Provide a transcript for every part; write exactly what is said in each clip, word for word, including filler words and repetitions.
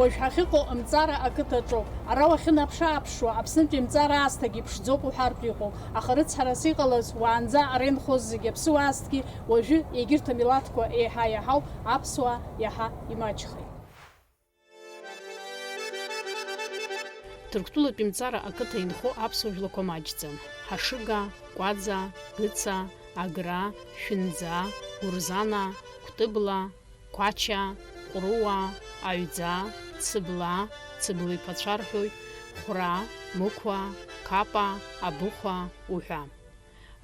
Уажә ҳахьыҟоу Мҵара ақыҭаҿоуп. Ара уахьынаԥшы-ааԥшуа, Аԥснытәи Мҵара аасҭагьы ԥшӡоуп уҳәартә иҟоуп, аха рыцҳарас иҟалаз, уаанӡа ара инхоз зегьы аԥсуа аасҭгьы уажәы егьырҭ амилаҭқәа еиҳа иаҳауп, аԥсуаа иаҳа имаҷхеит. Ҭырқәтәылатәи Мҵара ақыҭа инхо аԥсуа жәлақәа маҷӡам. Ҳашыга, Кәаӡа, Гыца, Агра, Шәынӡа, Гәырзана, Кәтыбла, Қәача, Ҟәрыуа, Аҩӡа, Цыбла, Цыбла иԥацәа рҳәоит, Хәра, Мықәа, Қапа, Абыхәа уҳәа.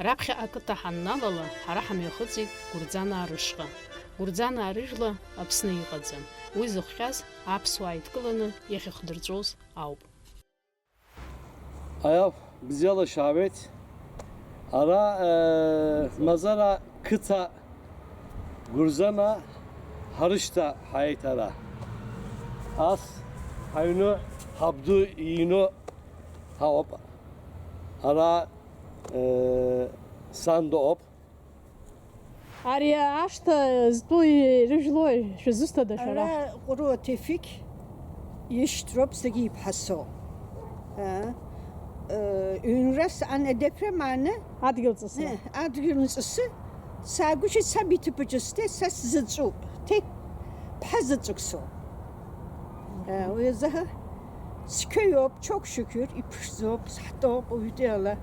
Раԥхьа ақыҭа ҳанналала, ҳара ҳамҩахыҵит Гәырӡанаа рышҟа. Гәырӡанаа рыжәла Аԥсны иҟаӡам. Уи зыхҟьаз аԥсуаа еидкыланы иахьыхдырҵәоз ауп. Аиаф, бзиала шәаауеит. Ара, э, Мазара қыҭа Гәырзана ҳарышьҭа ҳаиҭара. Ас ҳаҩны ҳабду иҩны ҳауп. Ара, э, сан дыҟоуп. Ари ашҭа зтәу ирыжәлои, шәызусҭада шәара? Ара Ҟәыруа Ҭефиқь ишьҭроуп, зегьы иԥҳасоу. Ыы, ыы, ҩнрас ан-, адәаԥра мааны, Адгьыл ҵысы. Ыы, адгьыл ҵысы, саагәышьеит саб иҭыԥаҿы стәеит, са сзаҵәуп, ҭеит ԥҳа заҵәык соуп. Ыы, уи азы цқьа иоуп, чоқшьықәыр, иԥшӡоуп, ҳтәоуп, уажәтәи ала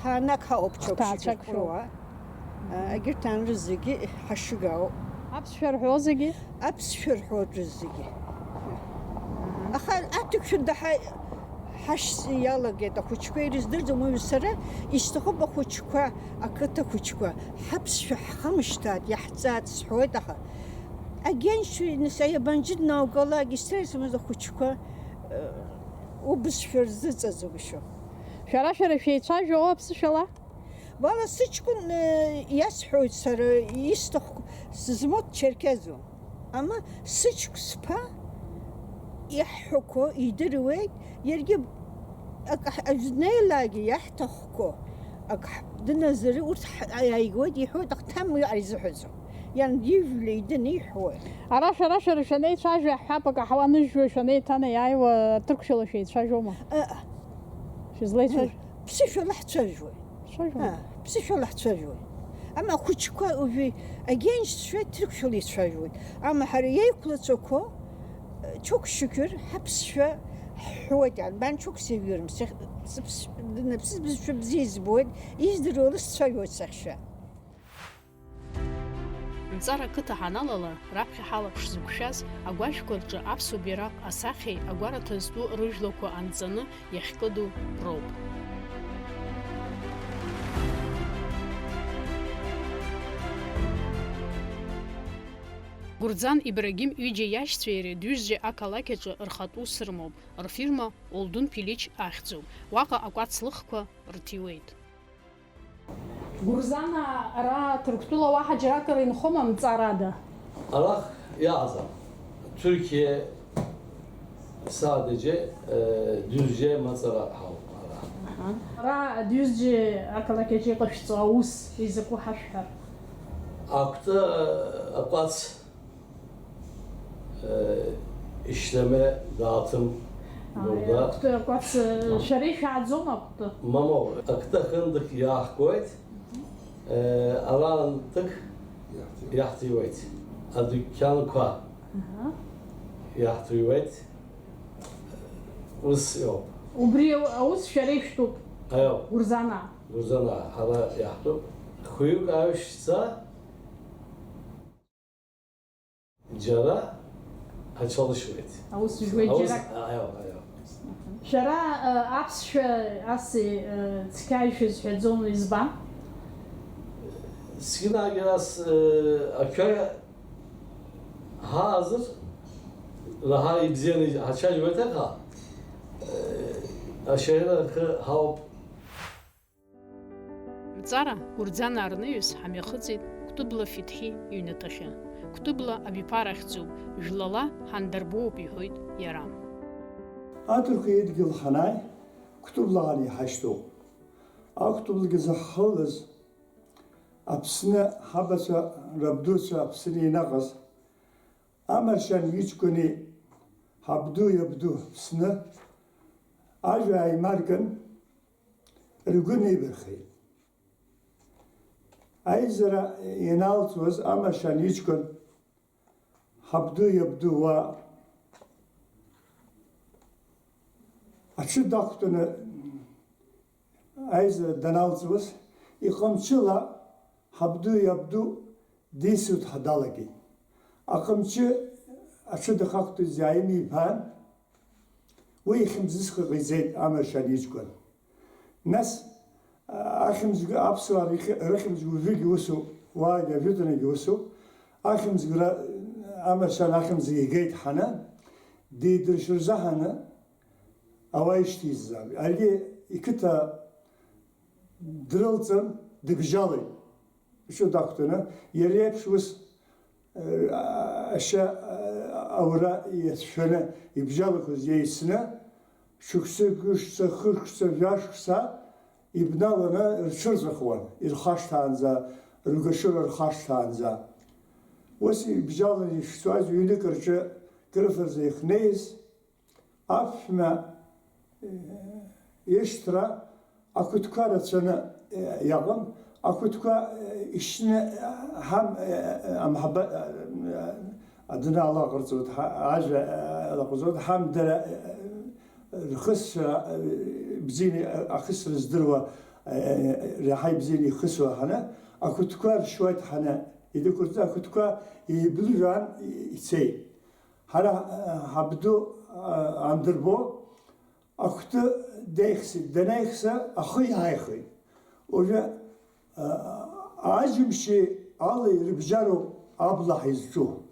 ҳанак ҳаҟоуп, чоқшьықәыр Хҭацәак шәоуп. Ҟәыруа. Егьырҭ анры зегьы ҳашыгаоуп. Аԥсшәа рҳәо зегьы? Аԥсшәа рҳәо рызегьы. Аха аҭырқәшәа даҳа ҳашьс иалагеит ахәыҷқәа, ирыздырӡом, уаҩы сара исҭахуп ахәыҷқәа, ақыҭа хәыҷқәа, ҳаԥсшәа ҳхамышҭааит, иаҳҵааит сҳәоит, аха агьеншьҩы, нас, аиабанџьы днаугалак, исҭеисымыз ахәыҷқәа, э, убызшәа рзыҵаӡом ишәо. Шәара-шәара шәеицәажәо аԥсышәала? Вала сыҷкәын, э, иасҳәоит сара, исҭахқәо, сызмоуҭ черкезуп. Ама сыҷкәын сԥа иаҳҳәақәо идыруеит, иаргьы ак ҳ-, аӡә днеилаагьы иаҳҭахқәо, ак ҳ-, дыназыри, урҭ ҳ-, иааигоит, иҳәоит, аха ҭам уи ҳаизыҳәаӡом. Иан ижәлеи дыниҳәуеи? Ара шәара-шәара шәанеицәажәо иаҳҳәап, акаҳуа аныжәжәуа шәанеиҭанеиааиуа, ҭырқәшәала шәеицәажәома? Ыҟ. Шәызлеицәажәо? Ԥсышәала ҳцәажәоит. Шәажәоит. Аа, ԥсышәала ҳцәажәоит. Ама ахәыҷқәа уажәы агьеншьцәа ҭырқәшәала ицәажәоит. Ама ҳара иеиқәлацәақәо, э, чоқшьықәыр ҳаԥсшәа ҳҳәуеит, иан бан чоқсеиҩырым, сых-, сыԥс-, днаԥсыз бызшәа бзиа избоит, издыруа лысцәажәоит сахьшәа. Нҵара ақыҭа ҳаналала, раԥхьа ҳалаԥш зықәшәаз агәашәқәа рҿы аԥсуа бираҟ асахьеи агәараҭа зтәу рыжәлақәа анҵаны иахькыду роуп. Гәырӡан Ибрагим ҩыџьа иашьцәеи иареи Дҩыжӡа ақалақь аҿы рхатә ус рымоуп, рфирма Олдун Пилич ахьӡуп. Уаҟа акәац лыхқәа рҭиуеит. Гәырзана, ара Ҭырқәтәыла уаҳа џьаракыр инхома мҵарада? Арахь иаазам. Ҭырқьиа саадаџье, э, Дюзџье маҵара ҳауп ара. Аҳа. Ара Дюзџье ақалақь аҿы иҟашәҵо аус изакәу ҳашәҳәар? Акәты, э, акәац Э, ишлеме дааҭым. Ааи, гәырда. Акәты, акәац, э, шәара ишәааӡома акәты? Мамоу, акты ахьындых иаахгоит, э, арантәык иаҳҭиуеит. Адәқьанқәа Аҳа. Иаҳҭиуеит. Ус иоуп. Убри аус шәара ишәтәуп? Аиоу. Гәырзанаа? Гәырзанаа, ҳара иаҳтәуп. Хҩык аҩшьца Џьара ҳацәалашьуеит. Аус жәуеит. Аус, џьарак. Аио, аио. Шәара, э, аԥсшәа ас, э, цқьа ишәызҳәаӡом, избан? Сгьынагьы ас, э, ақьа ҳаазыр, раҳа ибзианы ҳацәажәоит, аха, э, ашьаира рхы ҳауп. Мҵара, Гәырӡанаа рнаҩс ҳамҩахыҵит Кәтыбла Фиҭхьи иҩнаҭахьы. Кәтыбла абиԥара ахьӡуп, жәлала Ҳандарбоуп иҳәоит иара. Аҭырқәа идгьыл ҳанааи, Кәтыблаан иҳашьҭоуп. Акәтыблагьы зыҳхылаз, Аԥсны ҳабацәа рабдуцәа Аԥсны инаҟаз, Амаршьан иҷкәыни Абду иабду Аԥсны ажәа ааимаркын, ргәы неибархеит. Аизара ианалҵуаз амашьан иҷкәын ҳабду иабду уа аҽы дақәтәаны аизара даналҵуаз, иҟамчыла ҳабду иабду дисуҭ ҳәа далагеит. Аҟамчы аҽы дахақәтәаз иааимиԥаан, уи ихьымӡӷ ҟаиҵеит амашьан иҷкәын. Нас, а, ахьымӡӷ, аԥсуаа рыхь-, рыхьымӡӷ уажәыгь усоуп, уаагьы ажәытәанагьы усоуп. Ахьымӡӷра, амашьан ахьымӡӷ игеит ҳаны, дидыршьыр рзаҳаны ауаа ишьҭеиҵазаап. Аригьы иқыҭа дрылҵын, дыбжьалеит. Иҽы дақәтәаны, иара иеиԥш ус, э, ашьа, э, аура иацәшәаны ибжьалақәаз еицны, шықәсык, ҩышықәса, хышықәса, жәашықәса ибналаны рҽырҵәахуан, ирхашҭаанӡа, ргәашәыра рхашҭаанӡа. Ус ибжьаланы ишцоз ҩнык рҿы крыфарза ихнеиз, аԥшәма, э, ишьҭра ақәытқәа рацәаны, э, иаҟын, ақәытқәа, э, ишьны, э, ҳам-, э, э, амҳаба-, э, э, адунеи алаҟарҵоит, ҳа-, ажәа, э, алаҟарҵоит, ҳамдара, э, э, рхысра, э, бзианы, э, ахысра здыруа, э, э, реиҳа ибзианы ихысуа ҳаны, ақәытқәа ршьуеит ҳаны, идәықәырҵа ақәытқәа еиблыжәан ицеит. Ҳара, э, ҳабду, э, андырбо, акәты деихсит, данеихса, ахы иааихеит. Уажәы, э, аџьымшьи алеи рыбжьароуп абла ҳаизҿу.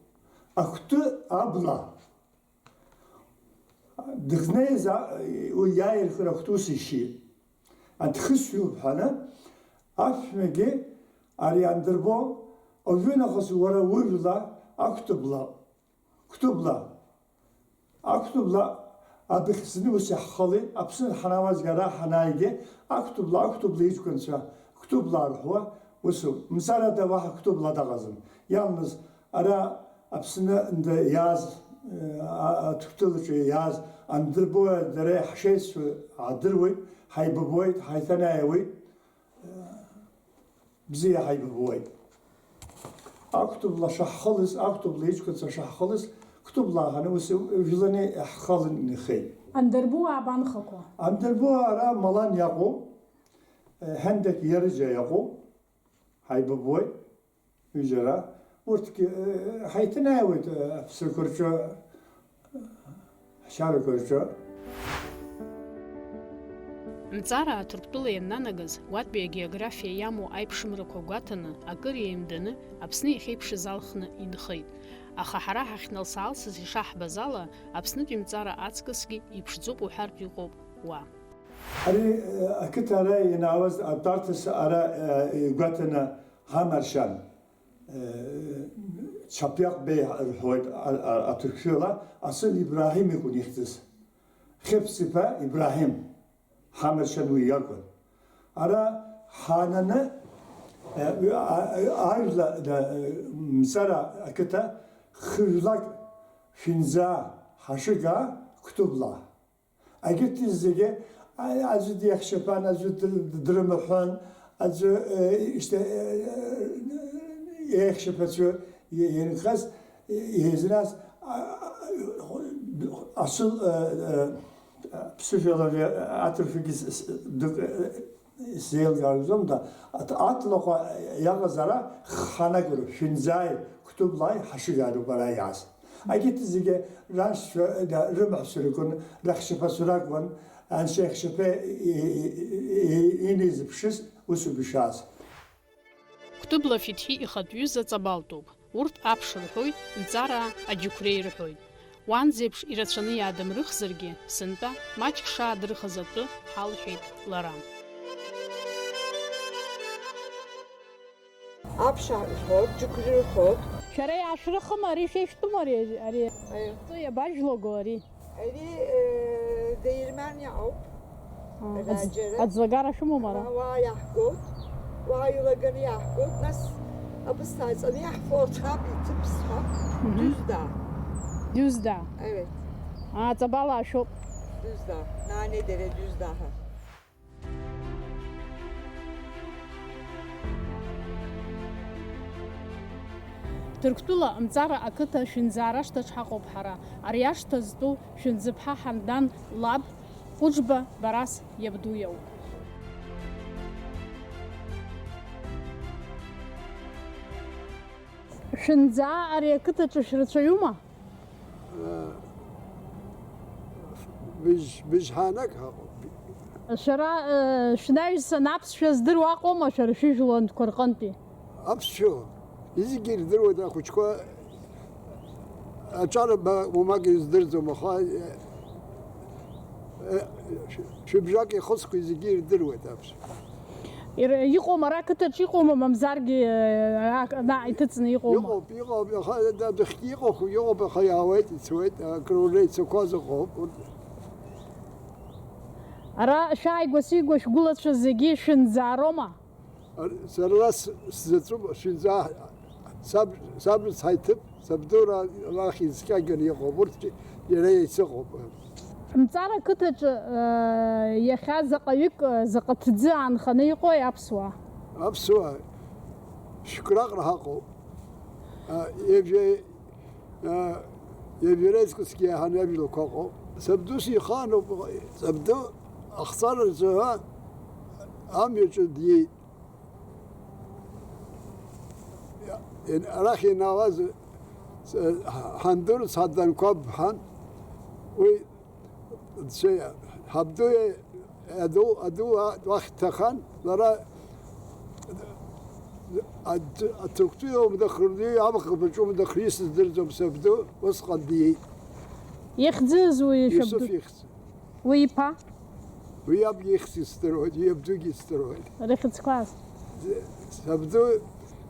Акәты абла. Дызнеиз, а, уи иааирхыр акәты ус ишьит. Анҭ хысҩуп ҳәаны, аԥшәмагьы ари андырбо, уажәы нахыс уара ужәла акәты бла. Кәтыбла. Ақәтәыбла абыхь зны ус иаҳхылеит, Аԥсны ҳанауазгьы, ара ҳанааигьы, ақәтәыбла, ақәтәыбла иҷкәынцәа, кәтыбла рҳәуа усуп. Мцарада уаҳа кәтыбла даҟазам. Иалныз ара Аԥсны нда иааз, э, а-, аҭырқәтәылаҿы иааз андырбои дареи ҳшеицәоу ҳадыруеит, ҳаибабоит, ҳаиҭанеиуеит. Бзиа ҳаибабуеит. Ақәтәыбла шаҳхылыз, ақәтәыбла иҷкәынцәа шаҳхылыз, кәтәыбла ҳаны ус жәланы ҳхылан инхеит. Андырбуаа абанхақәа? Андырбуаа ара Малан иаҟоуп, ҳендек Иарыџьа иаҟоуп, ҳаибабуеит, ҩыџьара. Урҭгьы, ҳаиҭанеиуеит, аԥсрақәа рҿы, ҳчарақәа рҿы. Нҵараа Ҭырқәтәыла ианнанагаз, уатәи агеографиа иамоу аиԥшымрақәа гәаҭаны, акыр еимданы, Аԥсны иахьеиԥшыз алхны инхеит. Аха ҳара ҳахьналс-аалсыз ишаҳбаз ала, Аԥснытәи нҵара аҵкысгьы иԥшӡоуп уҳәартә иҟоуп уа. Ари, э, ақыҭа ара ианаауаз атәарҭас ара, э, игәаҭаны ҳамаршьан. Чапиаҟ беи рҳәоит, а, а, аҭырқәшәала, Асыл Ибраҳим икәын ихьӡыз. Хьыԥс иԥа Ибраҳим, ҳамаршьан уи иакәын. Ара ҳаананы, э, а, а, ажәла, да, э, Мҵара ақыҭа хыжәлак шәынӡа ҳашыга Қәтәыбла. Агьырҭ зегьы, а, аӡәы диахьчаԥан, аӡәы дыр-, дрымаҳәын, аӡәы, э, ишьҭа-, э, еихьчаԥацәа и-, инхаз, и-, еизназ, а, а, асыл, э, э, ԥсышәала аҭырқәагьы с-, с-, дык-, э, исзеилкаауам, да, аҭ-, аҭлаҟа иаҟаз ара ханагәра, шәынӡаи, Қәтәыблаи, ҳашыгароуп ара иааз. Агьырҭ зегьы рашьцәа, да, рымаҳәцәа ракәын, рахьчаԥацәа ракәын, анцәа ихьчаԥа и-, и-, и-, инеизыԥшыз усоуп ишааз. Қәтәыбла Фиҭхьи ихатә ҩыза Ҵабалтәуп. Урҭ аԥш рҳәоит, нҵараа аџьықәреи рҳәоит. Уанӡеиԥш ирацәаны иаадмырыхзаргьы, сынтәа маҷк шаадырхыз атәы ҳалҳәеит лара. Аԥш рҳәоит, џьықәреи рҳәоит. Шәара иаашәрыхым ари, шәа ишәтәым ари, ари. Аио. Иабажәлаго ари? Ари, э, деирманиа ауп. Аа, аӡ-, Агаџьара. Аӡлагара шәымоума ара? Уа, уа иаҳгоит, уа илаганы иаҳгоит, нас абысҭа аҵаны иаҳфоит, ҳаб иҭыԥ сҳәа, Мгм. Дузда. Дузда. Аио. Аҵабала ашәоуп. Дызда, нанедере дыздаҳа. Ҭырқәтәыла Мҵара ақыҭа Шәынӡаа рашҭаҿ ҳаҟоуп ҳара. Ари ашҭа зтәу Шәынӡыԥҳа Ҳандан лаб Ҟәыџба Барас иабду иоуп. Шәынӡаа ари ақыҭаҿы шәрацәаҩума? Быжь, быжь ҳанак ҳаҟоуп. Шәара, э, шәнаҩсан аԥсшәа здыруа аҟоума шәара шәыжәлантәқәа рҟынтәи? Аԥсшәа зегьы ирдыруеит ахәыҷқәа. Аҿар ба-, уамак издырӡом, аха, э, э, шә-, шәыбжак ихысқәа зегьы ирдыруеит аԥсшәа. Ир-, иҟоума, ара ақыҭаҿы иҟоума, мамзаргьы, э, ак-, наҟ иҭыҵны иҟоума? Иҟоуп, иҟоуп, аха адәахьгьы иҟоуп, иҟоуп, аха иаауеит, ицоит, акрура ицақәаз ыҟоуп. Урҭ Ара шәааигәа-сигәа шәгәылацәа зегьы шәынӡаарома? Ар-, сара ара с-, сзаҵәуп, шәынӡа саб, саб рыцҳа иҭыԥ, сабду ра-, рахь изкьаганы иҟоуп, урҭгьы иара исыҟоуп. Мҵара қыҭаҿы, э, иахьа заҟаҩык, э, заҟа ҭӡы аанханы иҟои аԥсуаа? Аԥсуаа шәкы раҟара ҳаҟоуп. А, еве-, а, еврейскосгьы иаҳаны ажәлақәа ыҟоуп. Сабду сихаануп, сабду ахҵараҿы, а, амҩаҿы диит. Арахь ианаауаз, ҳандур Саданқәаб ҳан, уи, ҳабду, аду, аду уахь дҭахан, лара аҭырқәтәыла умдахрны, амхаԥаҿы умдахры исыздырӡом сабду, усҟан диит. Ихьӡыз уи Иусуф шәабду? Ихьӡ. Уи иԥа? Уи иаб ихьӡ исдыруеит, уи иабдугьы исдыруеит. Рыхьӡқәаз? Сабду,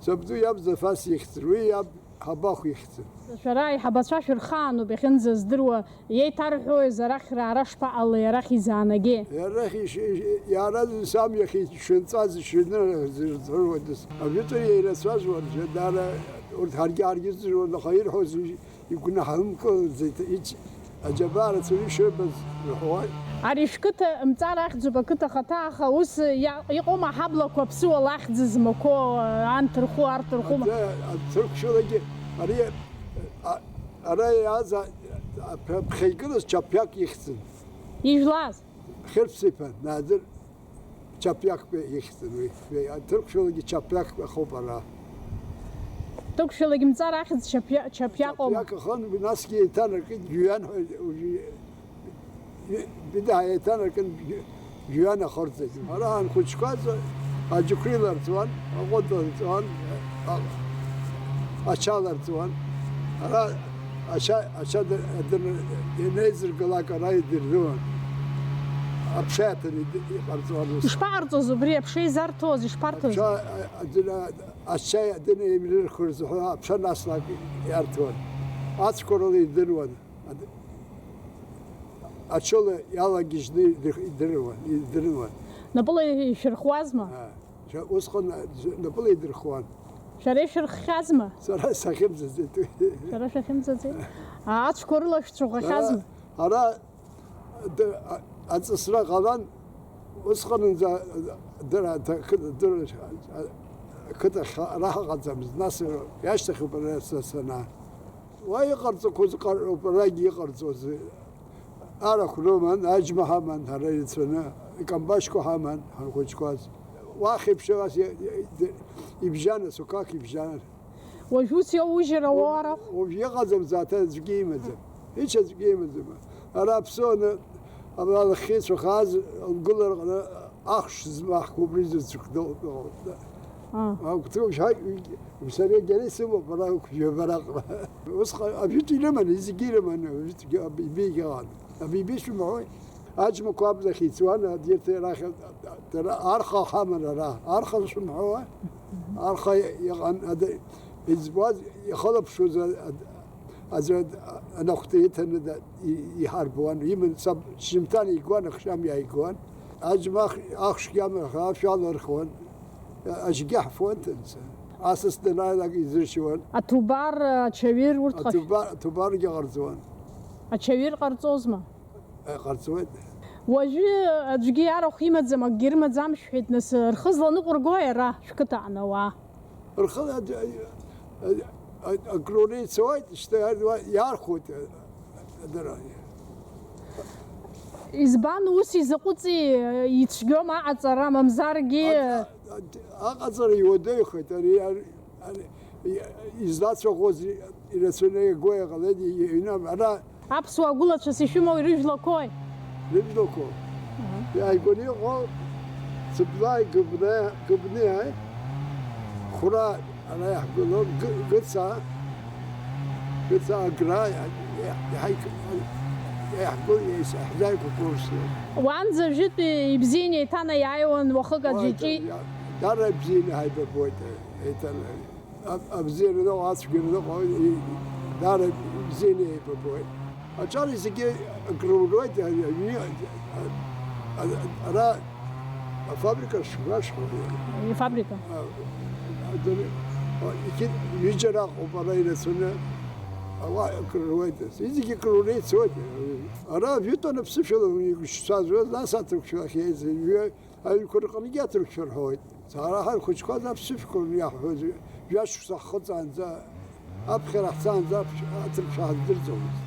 сабду иаб Зафас ихьӡын, уи иаб Ҳабахә ихьӡын. Шәара аиҳабацәа шәырхаануп иахьынӡаздыруа, иеиҭарҳәои, арахь раара шԥаҟалеи, арахь изаанагеи? Арахь иш-, иш-, иаразныс амҩахь ишынҵәаз, ишынырҳәаз ирдыруадаз. Ажәытәы еирацәазуан, џьа дара урҭ ҳаргьы ҳаргьы ирдыруан, аха ирҳәоз ижь-, Игәнаҳа ымкылӡеит, иҵ-, аџьабаа рацәаны ишырбаз рҳәуан. Ари шәқыҭа Мҵара ахьӡуп, ақыҭа ахаҭа, аха ус иа-, иҟоума аҳаблақәа аԥсуала ахьӡ змақәоу, анҭ рхәы, арҭ рхәы? Аӡы, аҭырқәшәалагьы, ари, а, ара иааз, а, а, ԥхьа игылаз Чаԥиак ихьӡын. Ижәлаз? Хьырԥс-иԥа, Наӡыр. Чаԥиак ихьӡын уи. Ҭырқәшәалагьы Чаԥиак ахоуп ара. Ҭырқәшәалагьы Мҵара ахьӡ Чаԥиа-, Чаԥиакоума? Чаԥиак ахан, насгьы еиҭанаркит, Џьуиан ҳәа, уажәы, бида еиҭанаркын, Џьуиан ахырҵеит. Ара анхәыҷқәаз аџьықәреи ларҵуан, аҟәыд ларҵуан, а-, ача ларҵуан. Ара Ача, ача дыр-, дыр-, ианеизыргалак ара идырдыруан. Аԥша иаҭаны ид-, иҟарҵон ус. Ишԥаҟарҵоз убри, аԥша изарҭоз, ишԥарҭоз? Аԥша, а-, адына, ача адына еимрырхо рзыҳәа аԥша наслак иарҭон. Ацәқәа рыла идыруан. Ад-, ачыла иалагьежьны идыр-, идыруан, идыруан. Напыла ишәырхуазма? А, шәа-, усҟан, а, напыла идырхуан. Шәара ишәырххьазма? Сара сахьымӡаӡеит уи. Шәара шәахьымӡаӡеи? Ацәқәа рыла шәцәыӷәахьазма? Ара, ара д-, а-, аҵысра ҟалан, усҟанынӡа дара аҭа-, қыҭа, дара, а, қыҭахь ара ҳаҟаӡамызт, нас иашьҭахьоуп ара са санаа. Уа иҟарҵақәоз ҟароуп, арагь иҟарҵоз. Арахә рыман, аџьма ҳаман ҳара ирацәаны, икамбашьқәа ҳаман ҳанхәыҷқәаз. Уахь еиԥш ас ибжьан, асукак ибжьан. Уажә ус иоужьыр ауоу арахә? Уажә иҟаӡам, зааҭа аӡәгьы имаӡам. Ича аӡәгьы имаӡам. Ара аԥсуаны, абра лыххьеицәахааз лгылараҟны ахш змаҳкуа убри зыцәыхдоу. Аа. Агәҭыхә шәҳәа, сара егьара исымоуп, ара уқәжәабараҟара. Усҟан ажәытә ирыман, зегьы ирыман, ажәытәгьы абибеигьы ыҟан. Абибеи шәымҳәои? Аџьмақәа абнахь ицуан, адирҭа рахь, дара арха ҳаман ара. Арха шәымҳәои? Арха иҟан, ада, избуаз, ихылаԥшуаз, а-, а-, аӡәы анахәҭа иҭаны да-, и-, иҳарбуан. Иман саб шьжьымҭан игуан, ахшам иааигуан. Аџьма ахш-, ахшгьы амаха ашә алырхуан. Ажьгьаҳ фонтанӡа асас данааилак изыршьуан. Аҭубар, ачаҩыр, урҭ ҟаш- Аҭубар, аҭубаргьы ҟарҵуан. Ачаҩыр ҟарҵозма? Ҟарҵуеит. Уажәы аӡәгьы арахә имаӡам, акгьы рымаӡам шәҳәеит, нас, рхы зланыҟәыргои ара шәқыҭа аҟны ауаа? Рхы ад-, а-, а-, а-, акрура ицоит, шьҭа иар-, иархәоит, а-, адара. Избан ус изаҟәыҵи, ицәгьоума аҟаҵара, мамзаргьы? Ад-, ад-, аҟаҵара иуадаҩхеит, ари, ари, ари, и-, излацәаӷәоз ирацәаны игәы иҟалеит, и-, иҩны, ара. Аԥсуаа гәылацәас ишәымоу ирыжәлақәои? Рыжәлақәоу. Аҳа. Иааигәаны иҟоу Цыблааи Гыбнеи, Гыбнеи, Хәра, ара иаҳгылоу, Гы-, Гыца, Гыца Агра, иаҳ-, иаҳ-, иаҳгыл-, иаҳзааигәақәоу рыцлоит. Уаанӡа жәытәи ибзианы еиҭанаиааиуан, уахык аӡәы иҿы. Уа, иа-, дара ибзианы ҳаибабоит, еиҭана. Аб-, абзиара ыҟоу, ацәгьара ыҟоу, и-, даара ибзианы еибабоит. Аҿар зегьы акрургоит, а-, аҩны, а-, а-, ара афабрика шгәашәхо. Ифабрика? А, а, дыр-, а, егьи ҩыџьа раҟоуп ара ирацәаны, ауаа акрургоит. Зегьы акрура ицоит. Ара жәытәан аԥсышәала уи ишцәажәоз, нас аҭырқәшәа ахь еизыҩҩы. Аҩнқәа рҟынгьы аҭырқәшәа рҳәоит. Сара ҳахәыҷқәа аԥсышәқәа иаҳҳәоз, жәашықәса ҳхыҵаанӡа, аԥхьара ҳцаанӡа аԥш-, аҭырқәшәа ҳаздырӡомызт.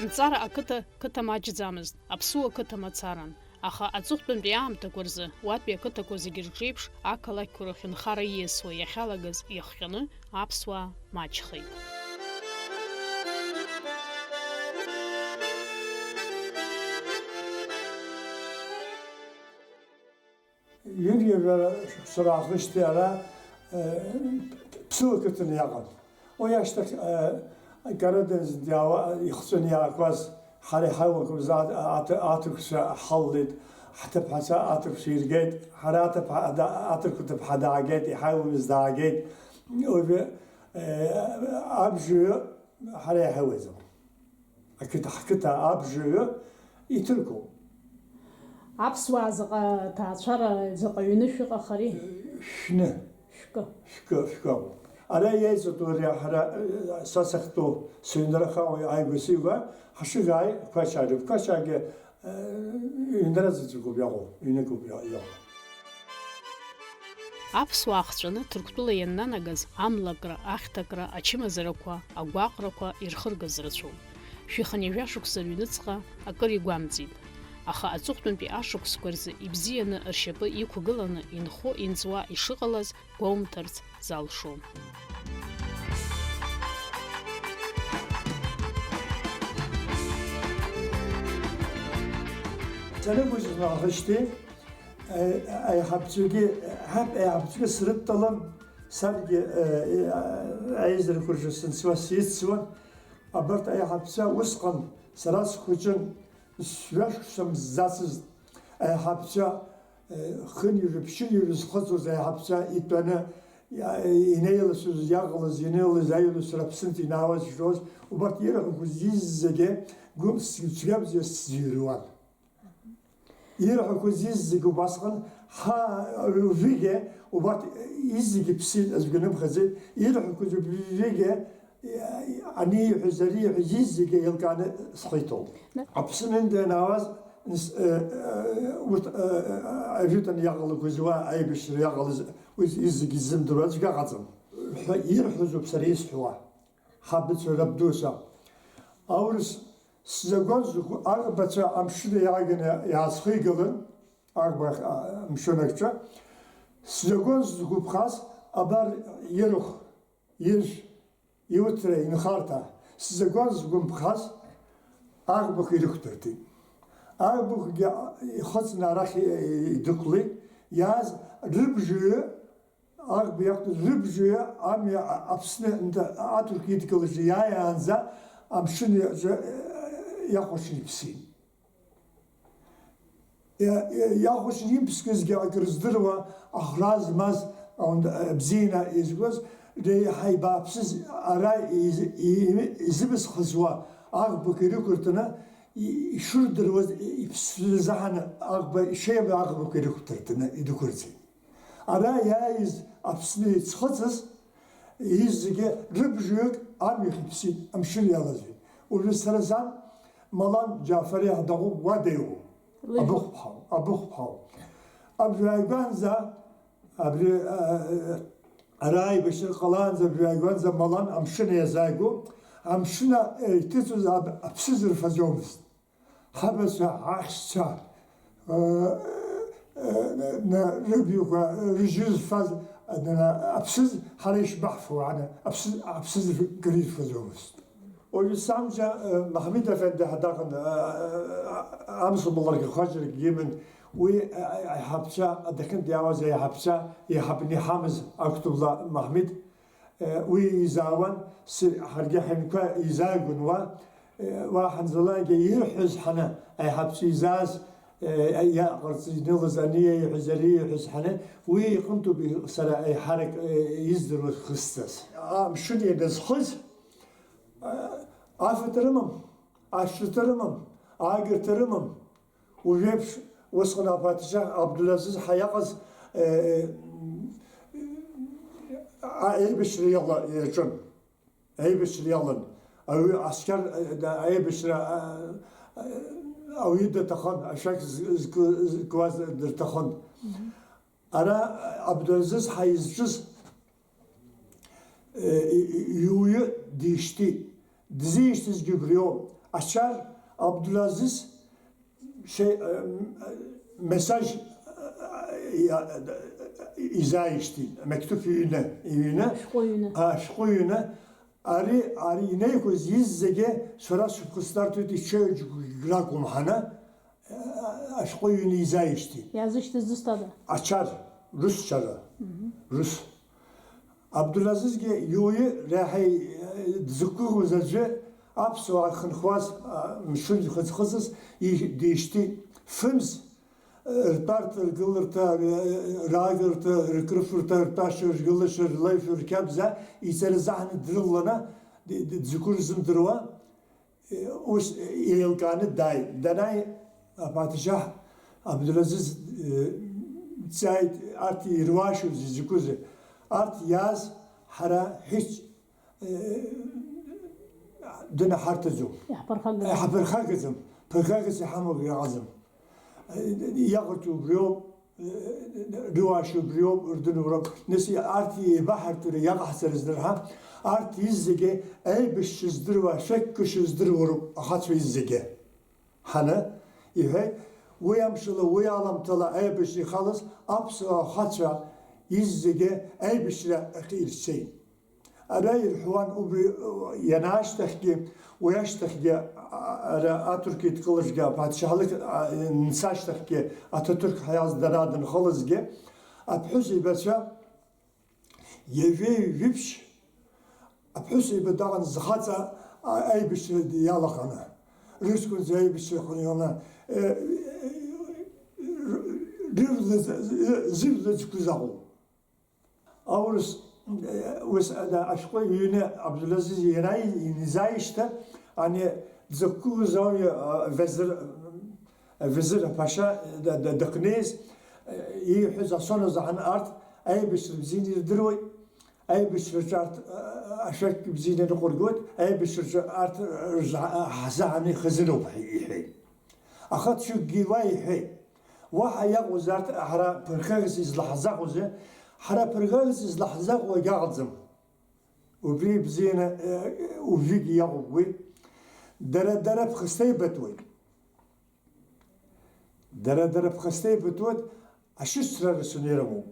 Нҵара ақыҭа қыҭа маҷӡамызт, аԥсуа қыҭа мацаран, аха аҵыхәтәантәи аамҭақәа рзы уатәи ақыҭақәа зегьы рҿеиԥш ақалақьқәа рахь нхара ииасуа иахьалагаз иахҟьаны аԥсуаа маҷхеит. Ҩынҩажәа шықәса раахижьҭеи ара, э, ԥсыуа қыҭан иаҟан. Уи ашьҭахь, э, Караден зегьы ихҵәаны иаақәаз ҳара иҳаиуақәаз аҭ-, аҭ-, аҭырқәцәа ҳаллеит, ҳҭыԥҳацәа аҭырқәцәа иргеит, ҳара аҭыԥҳа-, ада-, аҭырқәа ҭыԥҳа даагеит, иҳаиуамыз даагеит. Уажәы, э, абжаҩы ҳара иҳаиуаӡам. Ақыҭа, ҳқыҭа абжаҩы иҭырқәоуп. Аԥсуаа заҟа ҭаацәара, заҟа ҩны шәыҟахари? Шәны. Шәкы. Шәкы, шәкы. Ара иеизатәу ари ҳара, э, са сахьтәоу сыҩнра хаауеи ааигәа-сигәа, ҳашыгааи Қәача, Қәачагьы, э, ҩнра заҵәыкоуп иаҟоу, ҩныкоуп иа-, иаҟоу. Аԥсуаа хҵәаны Ҭырқәтәыла ианнанагаз, амлакра, ахьҭакра, ачымазарақәа, агәаҟрақәа ирхыргаз рацәоуп. Шәихынҩажәа шықәса рыҩныҵҟа акыр игәамҵит. Аха аҵыхәтәантәи ашықәсқәа рзы ибзианы ршьапы иқәгыланы инхо-инҵуа ишыҟалаз гәоумҭарц залшом. Саныгәыжь нахышьҭи, аиҳабцәагьы, ҳаԥ-, аиҳабцәагьы срыдтәалан, саргьы, аизарақәа рҿы сынцуа сицуан. Абарҭ аиҳабцәа усҟан сара схәыҷын, сҩашықәса мзацызт. Аиҳабцәа, хынҩажәа, ԥшьынҩажәа зхыҵуаз аиҳабцәа итәаны, иа-, инеиласыз, иаҟалаз, инеилаз аиласра Аԥснынтә инаауаз ишоз, убарҭ ирҳәақәоз изегьы гәы-, цәгьа-бзиа сзыҩруан. Ирҳәақәоз изегьы убасҟан, ҳа, уажәыгьы убарҭ изегьы ԥсит, аӡәгьы нымхаӡеит, ирҳәақәоз уажәыгьы, аниҳәоз, ариҳәоз изегьы еилкааны схы иҭоуп. Аԥсны данаауаз, ус, э, э, урҭ, э, э, ажәытәан иаҟалақәаз уа аибашьра иаҟалаз, уи изегьы изымдыруа аӡәгьы ыҟаӡам ҳәа ирҳәозоуп сара исҳәауа. Ҳабацәа рабдуцәа. Аурыс сзагон згәы-, аӷбацәа амшын иааганы иаасхигылан, аӷба, а, амшын аҿы. Сзагон згәаԥхаз абар ирахә, иржә, иуҭра, инхарҭа. Сзагон згәамԥхаз аӷбақәа ирықәдыртит. Аӷбақәагьы ихыҵны арахь идәықәлеит. Иааз рыбжаҩы Аӷба иақәтәаз рыбжаҩы амҩа Аԥсны нҭ-, аҭырқә идгылаҿы иааиаанӡа амшын иаҿы, э, иахәаҽны иԥсит. Иа-, иа-, иахәаҽны имԥсгьы акыр здыруа, ахра змаз, аунда-, бзианы изгоз, реиҳа ибааԥсыз ара из-, и-, изыбызхазуа аӷбақәа ирықәыртәаны, и-, ишырдыруаз, иԥсра заҳаны аӷба, ишеибо аӷбақәа ирықәдыртәаны идәықәырҵеит. Ара иааиз Аԥсны иӡхыҵыз, изегьы рыбжаҩык амҩахь иԥсит, амшын иалазеит. Уажәы сара сан, Малан Џьафари ҳәа дыҟоуп, уа деиуоуп. Лыжәла. Абыхәԥҳау, абыхәԥҳау. Абри ааигәанӡа, абри, а, ара аибашьра ҟалаанӡа, абри ааигәанӡа Малан амшын еизааигәоуп. Амшын, а, иҭыҵуаз аб-, аԥсыӡ рфаӡомызт. Ҳабацәа, аҳәсцәа, э, э, на-, рыбаҩқәа ржьы зфаз, на-, аԥсыӡ ҳара ишбаҳфо, ана, аԥсыӡ, аԥсыӡ кыр ирфаӡомызт. Уажәы самжа, э, Маҳмид Афенди ҳадаҟан, э, э, амсумаларгьы хәаџьаргьы иман, уи, э, аиҳабцәа, адәахьынтә иаауаз аиҳабцәа, еиҳабны иҳамаз Актәыла Маҳмид, Уи изаауан, с-, ҳаргьы ҳаҩнқәа изааигәан уа, уа ҳанцалакгьы ирҳәоз ҳаны, аиҳабцәа изааз, иаҟарҵаз, инылаз, ани ииҳәаз, ари ииҳәаз ҳаны, уи иҟынтәуп сара аиҳарак издыруаз хысҵас. Амшын ианазхыз, афатә рымам, ашәҭыҭа рымам, аагырҭа рымам. Уажәеиԥш усҟан апатшаҳ Абдулазиз ҳәа иаҟаз, э, а-, аибашьра иала-, иаҿын. Аибашьра иалан. Ауаҩы асқьар, э, да-, аибашьра, а, а, ауаҩы даҭахын, ашәақь з-, зку-, зкуаз дырҭахын. Мгм. Ара Абдулазиз ҳәа изҿыз, э, и-, и-, иуаҩы дишьҭит. Дызишьҭызгьы убриоуп. Ачар Абдулазиз шәи, э, месаж, э, изааишьҭит, мектуп иҩны, иҩны, ашәҟәы иҩны. Ашәҟәы иҩны. Ари, ари инеиқәыз иззегьы шәара шәыԥхасҭартәит, иҽеиџьгәагь ракәым ҳәаны, ашәҟәы иҩны изааишьҭит. Иаазышьҭыз зусҭада? Ачар, русчара, Мгм. Рус. Абдулазизгьы иуаҩы реиҳа дзықәгәыӷуаз аӡәы, аԥсуаа рхынҳәуаз, а, мшын ихыҵхыҵыз, и-, дишьҭит. Фымз, ртәарҭа, ргыларҭа, раагарҭа, ркрыфарҭа, ртәашьа, ргылашьа, рлеишәа, рқьабза иҵара заҳаны дрылаланы, д-, д-, дзықәу рзымдыруа, ус еилкааны дааит. Данааи, апатшаҳ Абдулазиз, э, дҵааит, арҭ ируашьоузеи, изакәызеи? Арҭ иааз ҳара ҳәыҷ дынаҳарҭаӡом. Иаҳԥырхагаӡом. Иаҳԥырхагаӡом. Ԥырхагас иҳамоу ыҟаӡам. Иаҟарҵо убриоуп, рыуаашьа убриоуп, рдыруа роуп. Нас арҭ еибаҳартәыра иаҟаҳҵарыз дырҳа, арҭ иззегьы аибашьцәа здыруа, ашәақьқәа шыздыруа роуп, ахацәа иззегьы. Ҳаны, иҳәеит, уи амшала, уи аламҭала аибашьра ихалаз аԥсуа ахацәа иззегьы аибашьра ахь ирцеит. Ара ирҳәуан убри, э, ианаашьҭахьгьы, уи ашьҭахьгьы, а, ара аҭырқәа идкылазгьы, апатшаҳлықь, а, нцашьҭахьгьы, аҭаҭырқә ҳәа иалаз дара дынхылазгьы, аԥҳәыс еибацәа ҩажәеи жәиԥшь, аԥҳәыс еиба даҟан зхаҵа, а, аибашьра иалаханы, рыҷкәынцәа аибашьра хынҩаланы, э, рыжәла з-, з-, зыжәла зқәыз аҟоуп. Аурыс, э, ус, э, да, ашәҟәы иҩны Абдулазиз иара инизааишьҭы, ани дзықәгылаз ауаҩы, э, Везыр, э, Везыр аԥашьа, э, да, да, дыхнеиз, э, ииҳәаз асоназ аҳаны арҭ аибашьра бзианы ирдыруеит, аибашьраҿы арҭ, э, ашәақь бзианы ирыҟәыргоит, аибашьраҿы арҭ, э, рза-, ҳзаҳаны ихазыноуп ҳәа иҳәеит. Аха ҽакгьы уа иҳәеит. Уаҳа иаҟәыз арҭ ҳара ԥырхагас излаҳзаҟәызи, ҳара ԥырхагас излаҳзаҟәуагь аҟаӡам. Убри ибзианы, э, уажәыгь иаҟәыгәуеит. Дара, дара ԥхасҭа еибытуеит. Дара, дара ԥхасҭа еибытуеит, ашьыцра рацәаны ирымоуп.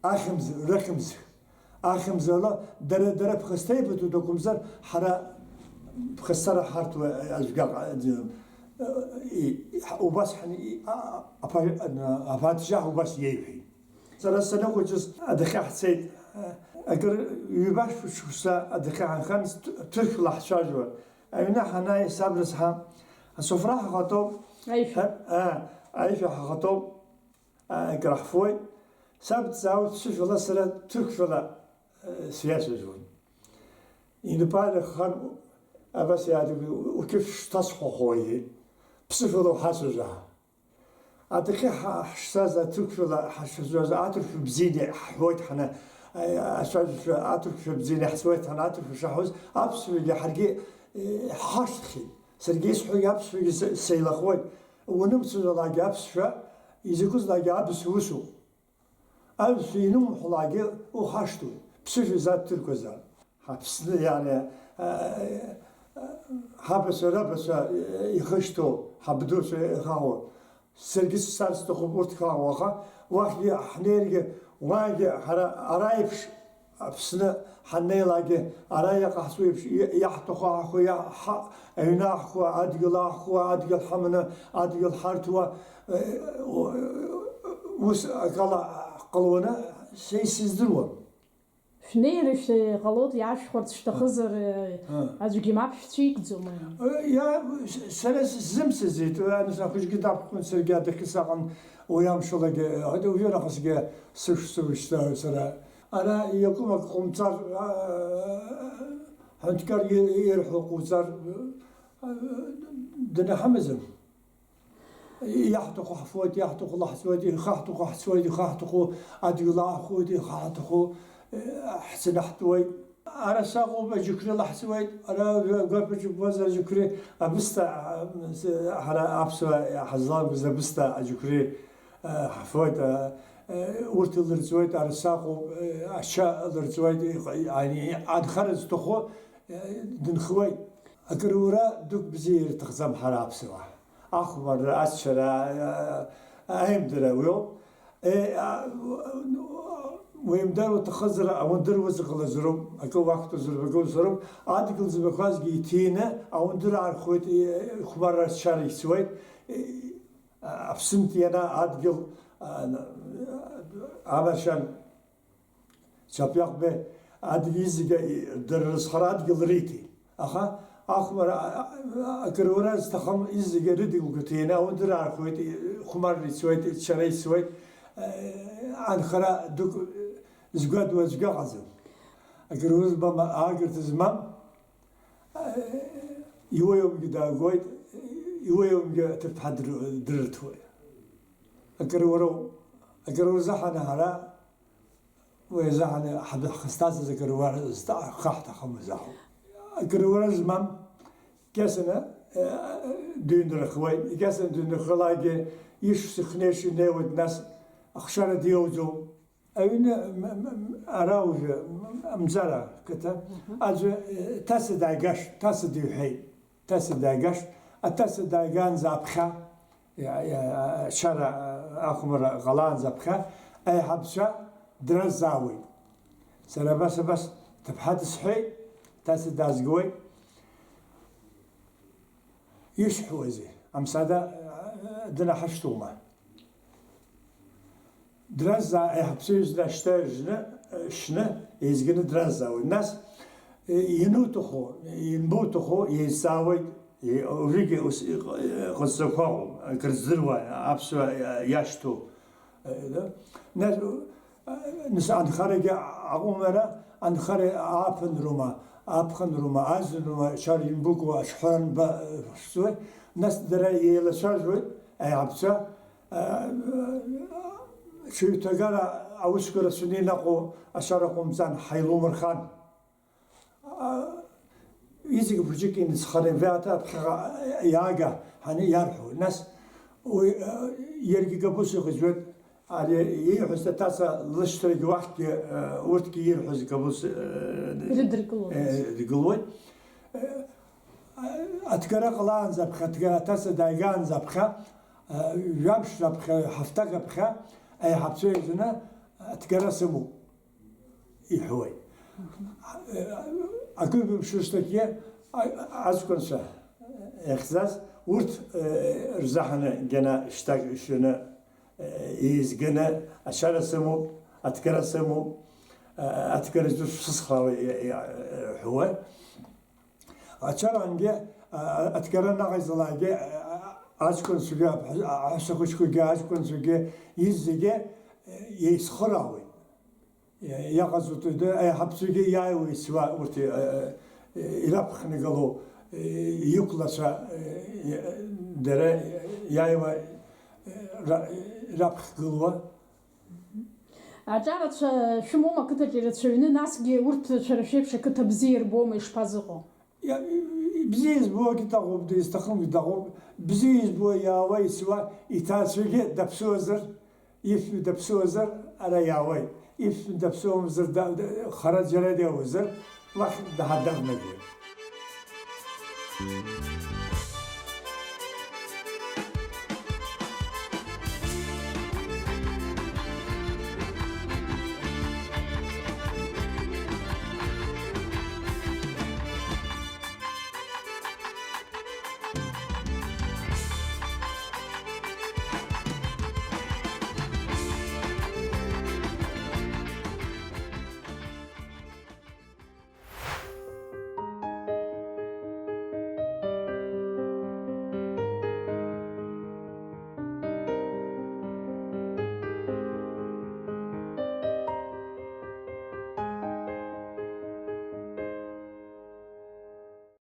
Ахьымӡ, рыхьымӡӷ. Ахьымӡӷ ала, дара, дара ԥхасҭа еибыҭоит акәымзар, ҳара ԥхасҭа раҳарҭуа аӡәгьы аҟа-, аӡәы, и-, и-, убас ҳан-, и-, а-, а-, аԥа-, а-, апатшаҳ убас иеиҳәеит. Сара саныхәыҷыз адәахьы ҳцеит. Акыр ҩбаф шықәса адәахьы ҳанхан, ҭ-, ҭырқәла ҳцәажәо. Аҩны ҳанааи, саб рыцҳа, асофра ҳахатәоуп. Аишәа. А, аишәа ҳахатәоуп. Акраҳфоит. Саб дҵаауеит, ԥсышәала сара ҭырқәшәала, э, сиацәажәон. Инапы ааирхан, абас иаадыгәа, уқьышә шҭасхәахо, иҳәеит. Ԥсышәала уҳацәажәа. Адәахьы ҳа-, ҳшцаз аҭырқәшәала ҳашцәажәоз, аҭырқәшәа бзианы иаҳҳәоит ҳаны, э, ацәажәашьа аҭырқәшәа бзианы иаҳҵуеит ҳаны, аҭырқәшәа шаҳҳәоз, аԥсуаагьы ҳаргьы Иҳашьҭхьеит. Саргьы исҳәогьы аԥсшәагьы се-, сеилахоит. Уанымцәажәалакгьы аԥсшәа, изакәызлакгьы абз усуп. Аҩсҭаа инумҳәалакгьы ухашҭуеит, ԥсышәа изаҭәдырқәазар. Ҳаԥсны, иани, а, а, ҳабацәа рабацәа ихышьҭоу, ҳабдуцәа ихаҳауа. Саргьы сцарц сҭахуп урҭ ихаҳауа, аха уахьгьы ҳнеиргьы, уаагьы ҳара ара еиԥш Аԥсны ҳаннеилакгьы, ара иҟаҳҵо еиԥш, и-, иаҳҭаху ҳаҳәо, иа-, ҳа-, аҩны аҳхуа, адгьыл аҳхуа, адгьыл ҳаманы, адгьыл ҳарҭуа, э, у-, ус акала ҳҟалоны са исыздыруам. Шәнеира шәа-, ҟалоит, иаашәхәарц шәҭахызар, э, А. аӡәгьы мап шәцәикӡом. Э, иа-, с-, сара сзымцаӡеит, уи анас ахәыҷгьы дақәхын, саргьы адәахьы саҟан, уи амшалагьы, э, уажәы нахысгьы сышсоу ишьҭа сара. Ара иакәым ак ҟоумҵар, а, ҳәынҭқар ир-, ирҳәо ҟоуҵар, а, днаҳамаӡам. Иаҳҭаху ҳфоит, иаҳҭаху лаҳҵоит, ихаҳҭаху ҳцоит, ихаҳҭаху адгьыл аахоит, ихаҳҭаху, э, ҳцаны ҳтәоит. Ара саҟоуп, аџьықәреи лаҳҵуеит, ара гәаԥ аҿы ббозар аџьықәреи, абысҭа, а, ҳара аԥсуаа ҳазламкыз абысҭа аџьықәреи, а, ҳфоит, а, а, урҭ илырҵуеит, ара саҟоуп, а, ача лырҵуеит, иҟ-, ани, анхара зҭаху, а, дынхуеит. Акрура дук бзиа ирҭахӡам ҳара аԥсуаа. Ахәмарра, аччара, а, а, аимдара уиоуп. Е, а, уеимдара уҭахызар, ауандыр уҵаҟалазароуп, акы уақәтәазароуп, акы узароуп. Адгьыл змақәазгьы иҭины, ауандыр аархәоит, е, хәмарра ачара ихьӡуеит. Е, а, Аԥсынтә иана адгьыл, а, н-, амашьан Чаԥиахбе адгьыл изегьы, дара рызхара адгьыл риҭеит. Аха ахәмарра, а, а, акрура зҭахым изегьы рыдгьылқәа ҭины, ауандыр аархәоит, хәмарра ицоит, чара ицоит, э, анхара дук згәаҭоу аӡәгьы ыҟаӡам. Акрура змам, аагырҭа змам, э, иуеиуамгьы даагоит, иуеиуамгьы аҭыԥҳа дыр-, дырырҭоит. Акруроуп. Акрура заҳаны ҳара Уи азыҳәан ҳхы зҭаҵаз акрура зҭа-, ҳхы ҳҭахымыз ауп. Акрура змам, кьасаны, э, дыҩнрыхуеит, икьасаны дыҩнрыхлакгьы ишықәса хнеишьа инеиуеит, нас ахшара диоуӡом. Аҩны м-, м-, м-, ара уажәы, м-, м-, Амӡара қыҭа, Мгм. аӡәы, э, ҭаца дааигашт, ҭаца диҳәеит. Ҭаца дааигашт, аҭаца дааигаанӡа аԥхьа, иа-, иа-, ачара, ахәмарра ҟалаанӡа аԥхьа аиҳабцәа дразҵаауеит. Сара абас, абас, ҭыԥҳа дысҳәеит, ҭаца даазгауеит. Ишәҳәозеи, амсада, дынаҳашьҭума? Дразҵаа, аиҳабцәа иҩыза ашьҭа ржны, шьны, еизганы дразҵаауеит. Нас, иануҭаху, ианбоуҭаху, еизҵаауеит, уажәыгьы ус иҟ-, иҟазҵақәа ыҟоуп, акрыздыруа, аԥсуа иашьҭоу. Нас, нас анхарагьы аҟәымара, анхара ааԥынроума, аԥхынроума, азынроума, чара имбыкәа, аҽҳәаранба, шәҵуеит. Нас дара еилацәажәоит, аиҳабцәа, Ҽаҩҭагара аусқәа рацәаны инаҟәо ачара ҟоумҵан, ҳаилумырхан. Иҵегь хәыҷык иныҵхарын, уи аҭыԥ ԥхьаҟа иаага ҳәа иарҳәоит. Нас уи, иаргьы кабус иҟаиҵоит, ари ииҳәаз аҭаца лышьҭрагьы уахьгьы, урҭгьы ирҳәаз кабус, Ирыдыркылоит. Ирыдыркылоит. Аҭгара ҟалаанӡа аԥхьа, аҭгара аҭаца дааигаанӡа аԥхьа, Жәамш раԥхьа, ҳафҭак аԥхьа аиҳабцәа еизаны аҭгара сымоуп, иҳәуеит. Акы ҩбамш рышьҭахьгьы аҷкәынцәа иахьӡаз, урҭ рзаҳаны гьана шьҭак ишәаны, еизганы ачара сымоуп, аҭгара сымоуп, аҭгара зду шәсыцхраауеит, ҳәуа. Ачарангьы, а, аҭгара наҟ изалаагьы, а, аҷкәынцәагьы, аԥҳә-, аҳәса хәыҷқәагьы, аҷкәынцәагьы, изегьы, а, еицхыраауеит. Иа-, иаҟаҵатәу ды-, аиҳабцәагьы иааиуа еицуа урҭ, а, а, ираԥхныгылоу, а, иқәлацәа, а, а, дара иааиуа, а, ра-, раԥхгылуа. Аҿарацәа шәымоума ақыҭаҿы ирацәаҩны, насгьы урҭ шәара шәеиԥш ақыҭа бзиа ирбома, ишԥазыҟоу? Иа-, и-, и-, Бзиа избогьы дыҟоуп, изҭахымгьы дыҟоуп. Бзиа избо иаауа, ицуа, иҭаацәагьы даԥсуазар, ифҩы даԥсуазар, ара иаауеит. Ифҩы даԥсуамзар, да-, да-, хара џьара диауазар, уахь даҳа-, даҳнагеит.